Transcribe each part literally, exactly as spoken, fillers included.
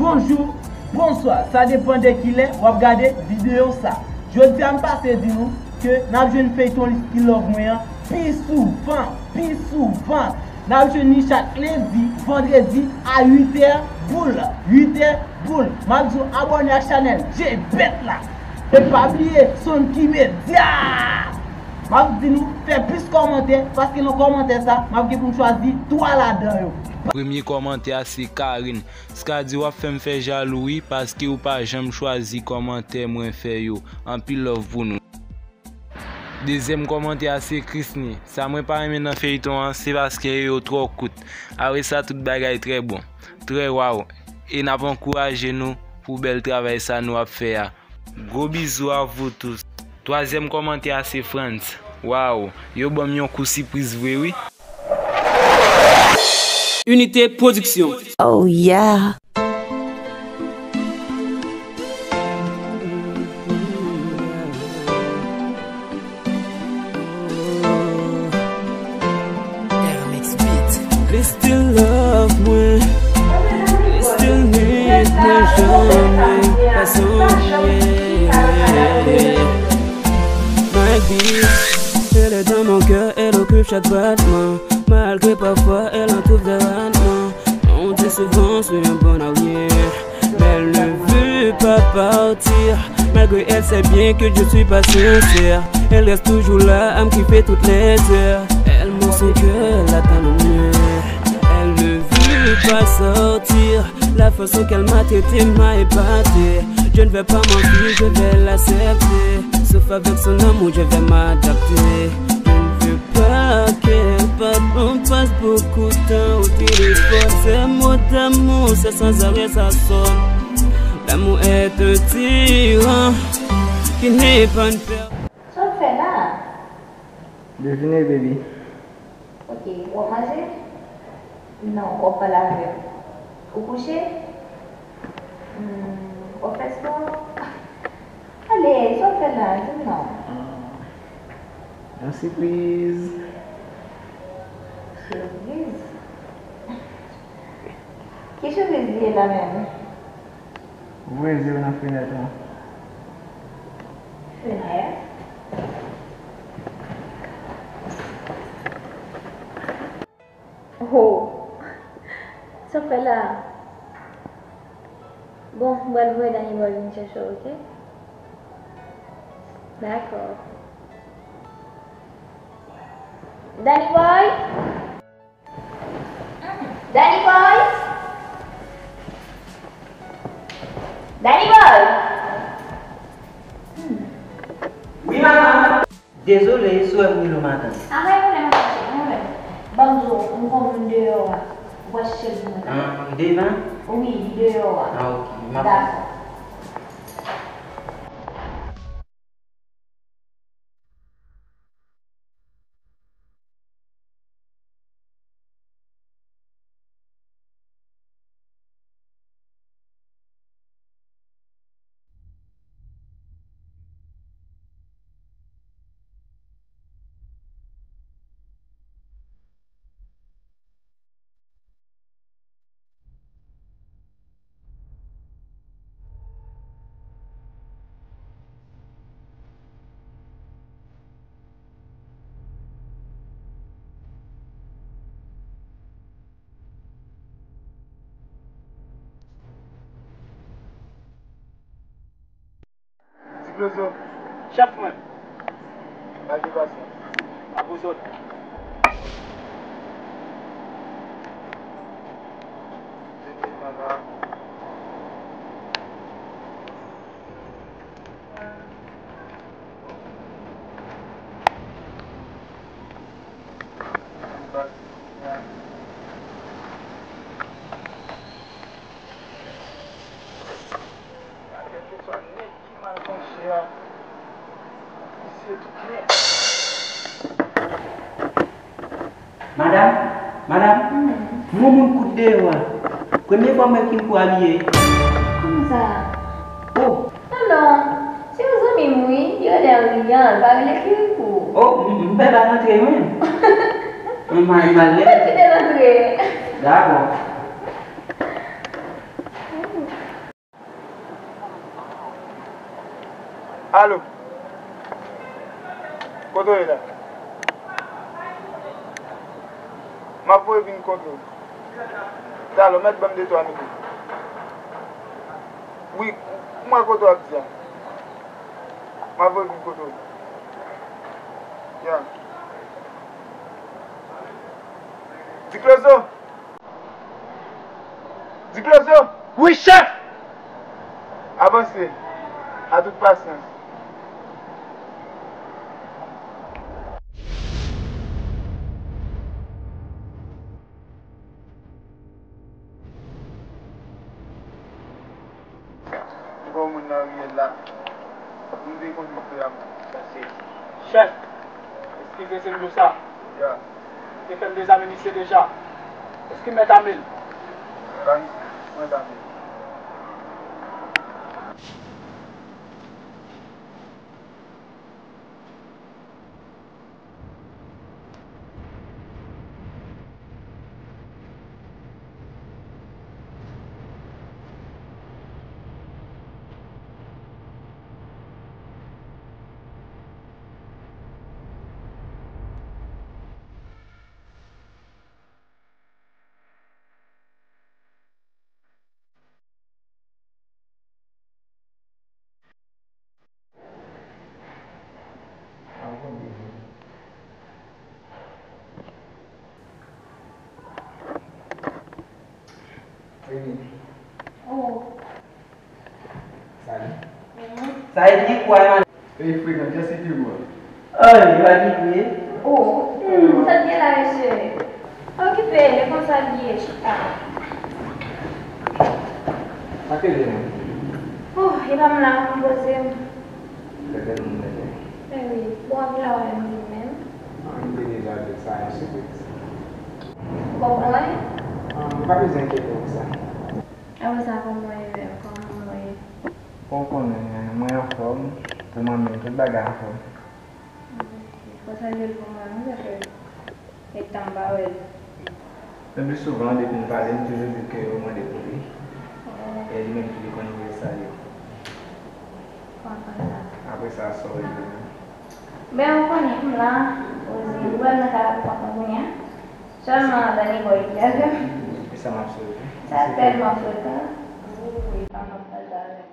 Bonjou, bonswa, sa depann de kilè w ap gade videyo sa. Jodi a m pase di nou ke n ap jwenn feyton Liski Love mwen an pi souvan, pi souvan. N ap jwenn li chak lendi, vandredi a uit è boul, uit è boul. M ap di w abòne ak chanèl Jebèt la. E pa bliye Sonki Media! M ap di nou fè plis kòmantè, paske nan kòmantè sa, m ap gen pou m chwazi twa ladan yo. Premye kòmantè a se Karine. Skadi w ap fè m fè jalou wi, paske ou pa janm chwazi kòmantè mwen fè yo. Anpil love pou nou. Dezyèm kòmantè a se Krisni. Sa mwen pa renmen nan feyton an, se paske yo twò kout. Apre sa, tout bagay trè bon, trè waw. E n ap ankouraje nou pou bèl travay sa nou ap fè a. Gros bisous à vous tous. Twazyèm kòmantè a se Frantz. Waw, yo ban m yon kou sipriz vre wi. Unité Production. Oh yeah. Li still love mwen, li still need mwen, janm pa sonje. My bitch, elle est dans mon cœur, elle occupe chaque battement. Malgré parfois elle en trouve des ratements. On dit souvent, je suis un bon à rien. Mais elle ne veut pas partir. Malgré elle sait bien que je suis pas sincère. Elle reste toujours là à me kiffer toutes les heures. Elle montre son cœur, elle attend le mien. Elle ne veut pas sortir. La façon qu'elle m'a traité m'a épaté. Je ne vais pas mentir, je vais l'accepter. Sauf avec son amour, je vais m'adapter. Je ne veux pas qu'elle parte, on passe beaucoup de temps au téléphone. Ces mots d'amour, c'est sans arrêt, ça sonne. L'amour est un tyran qui n'est pas une per- Sa w fè la? Devine, baby. Ok, w ap manje? Non, w ap pale avè m. Ou kouche? Hmm, w ap fè spò? Ale, sa w fè la? Di m non. Yon sipriz. Sipriz? Ki sipriz li ye la menm? Voye zye w nan fenèt lan. Fenèt? Oh! Sa w fè la? Bon, m pral voye Danny Boy vin chèche w, oke? Dakò. Danny Boy! Danny Boy! Danny Boy! Hmm. Wi, manman. Dezole, si w wè m rele w maten. A, pa gen pwoblèm, pa gen pwoblèm. Ban m di w, m gon moun deyò a. Ou pral chèche l pou mwen, tande? Ah, li devan? Wi, li deyò a. Ah, ok. M ap... Dakò. Ti Klezo. Chèf mwen. Lage pasyans. A pou zòt. Mete l nan la. Madanm, madanm, m gon moun kout deyò a. Premye fwa m wè Kim pou abiye. Kòman sa? Oh! Non, non, se yon zanmi m wi, li rele Henrian, li pa rele Kirikou. Oh, m, m pè pa rantre wi. M mal, m mal lè. Mwen kite l antre. Dakò. Alo. Kote w ye la? M ap voye vin kote w. Talè, w mèt ban m de twa minit. Wi, m wè kote w ap di a. M ap voye vin kote w. Ya. Di Clozo! Di Clozo! Wi, chèf! Avanse, a tout pasyans. Ou pa wè moun nan riyèl la. Moun vin konn moun frè a. Sa se chèf. Eskize se m di w sa. Ya. Ou te fè m dezame misye deja. Èske m mèt ame l? Ban mwen zame. Vini. Oh. Salut. Mhm. Sa e byen kwè man. Ey, frekan, just it you go. Ay, pa di vre. Oh, hmm, sa t gen la, mesye. Okipe, e konsa l ye, chita. Sa ke gen? Oh, e pa m la, m poze m. Lè tèt moun lè tèt. Mè wi, bon, ap la wè m di menm. Ah, m te deja di sa, yon sikret. Bon, mwen? Ah, m pa bezwen enkyete w sa. Apre sa, kòman w ye menm? Kòman w ye? Bon, w konnen, mwen anfòm, pou mwen menm, tout bagay anfòm. Fò w salye l pou mwen, wi, paske e tan m pa wè l. Men pli souvan, depi n pale, m toujou di ke yo mande pou li. Oh. E li menm tou li konn voye salye. Konprann sa. Apre sa, sa w vle di menm? Ben, ou konnen, m la, Rosie, ou wè m nan ka kontan kounye a. Sèlman, Danny Boy ki avè m. E sa m ap swete. Sa tèlman frekan. Wi, pa m ap pale avè m.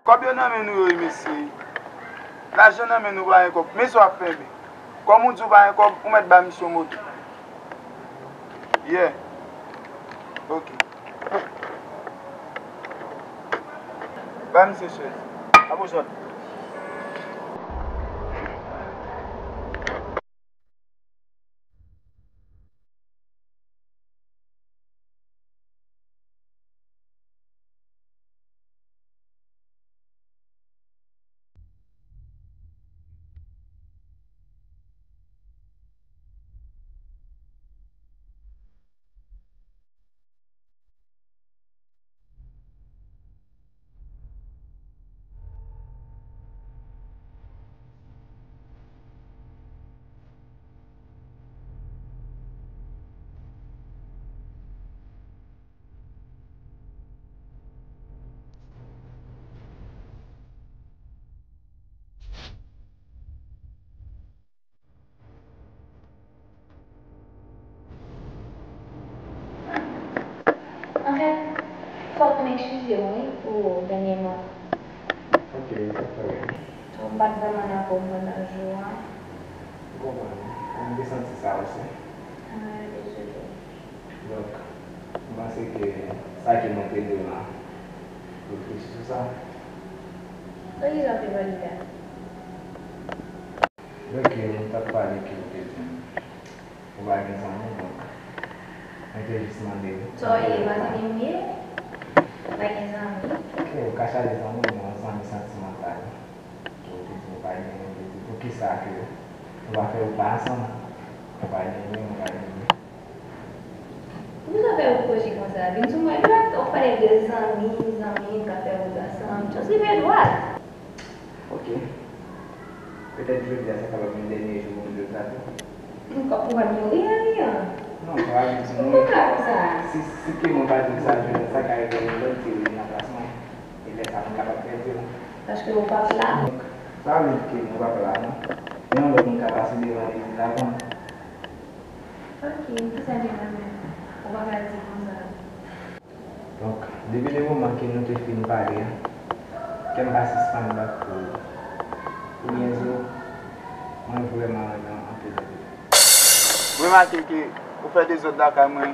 Kòb yo nan men nou yo wi, mesye. Lajan nan men nou, pa gen kòb. Men sa w ap fè, men. Kòm ou di w pa gen kòb, ou mèt ba misye yon moto. Yeah. Ok. Ba misye chèz. Ap ou sòt. Anfèt, fòk m eskize w, wi, pou dènyèman. Ok, pa t pwoblèm. M pa t vrèman dakò pandan jou a. M konprann. M te santi sa osi. Ah, dezole. Donk, m panse ke sa ke mwen te di w lan, reflechi sou sa. Poukisa w te pale a? Donk, m t ap pale ke w te di m ou pa gen zanmi, donk, Mwen te jis mande wi. Sa w ye, pa zanmi m ye? Ou pa gen zanmi? Ok, ou ka chale zanmi, men yon zanmi santimantal. Ke ou te di ou pa gen, ou te di poukisa ke nou pa fè wout la ansanm? Ou pa gen, ou pa gen. Poukisa w fè ou koche konsa? Vin sou mwen, epi w ap pale de zanmi, zanmi, m ka fè wout ansanm. Just rive dwat. Ok. Petèt jodi a, sa kapab yon dènye jou pou m di w sa tou. Ou pa, ou pa vin ri, ri, an. Non, sa pa vle di mwen. Poukisa konsa? Si, si ke mwen pa di w sa jodi a, sa ka rive yon lòt di w nan plas mwen. E lè sa a, mwen kapab pèdi w. Paske ou p ap la. Donk, sa vle di ke mwen p ap la, non. Men yon lòt moun ka pase devan legliz la avan m. Ok, kisa gen la menm? Ou pa ka di konsa. Donk, depi le moman ke nou te fin pale a, kè m pa sispann bat pou ou. Oubyen di w, mwen vrèman renmen w anpil, anpil. M remake ke ou fè dezòd lakay mwen.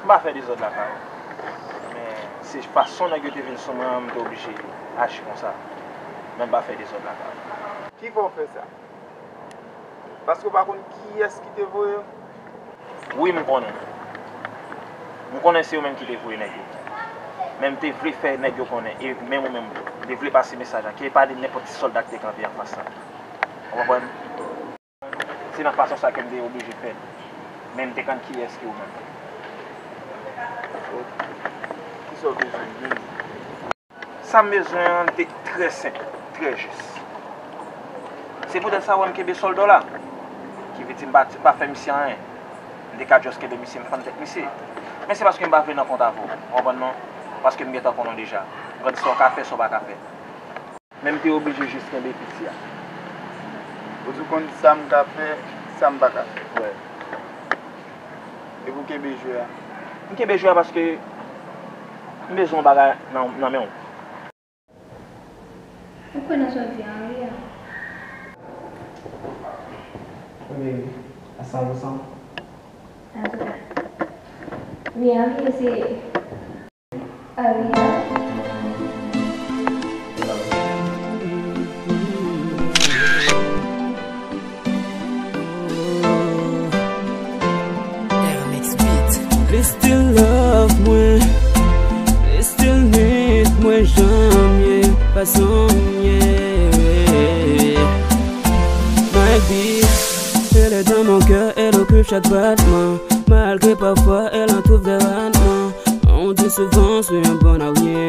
M pa fè dezòd lakay ou. Men, se fason nèg yo te vin sou mwen an, m te oblije aji konsa. Men m pa fè dezòd lakay ou. Ki fè w fè sa? Paske w pa konn kiyès ki te voye yo? Wi, m konnen. M konnen se yo menm ki te voye nèg yo. Men m te vle fè nèg yo konnen, e menm ou menm, m te vle pase mesaj la, ke e pa de nenpòt ti sòlda ki te kanpe anfas lan. Ou konprann? Se nan fason sa ke m te oblije fè l. Men m te konn kiyès ki ou menm. Kisa w bezwen menm? Sa m bezwen an, li te trè senp, trè jis. Se poutèt sa w wè m kenbe sòlda w la. Ki vle di m pa, m pa fè misye anyen. M te ka just kenbe misye, m fann tèt misye. Men se paske m pa vle nan kont avè w. Ou konprann non? Paske m gentan konnen w deja. M konn sa w ka fè, sa w pa ka fè. Men m te oblije jis kenbe piti a. Ou di w konn sa m ka fè, sa m pa ka fè. Wè. Epi w kenbe jwe a. M kenbe jwe a paske m bezwen yon bagay nan, nan men w. Ou kwè nan sa w di a, Henri a? Wi, a san pou san. Antouka. Wi, Henri, se Aria. Li still love mwen, li still need mwen, jan m ye, fason m ye. My beat, elle est dans mon cœur, elle occupe chaque battement. Malgré parfois elle en trouve des ratements, on dit souvent je suis un bon à rien.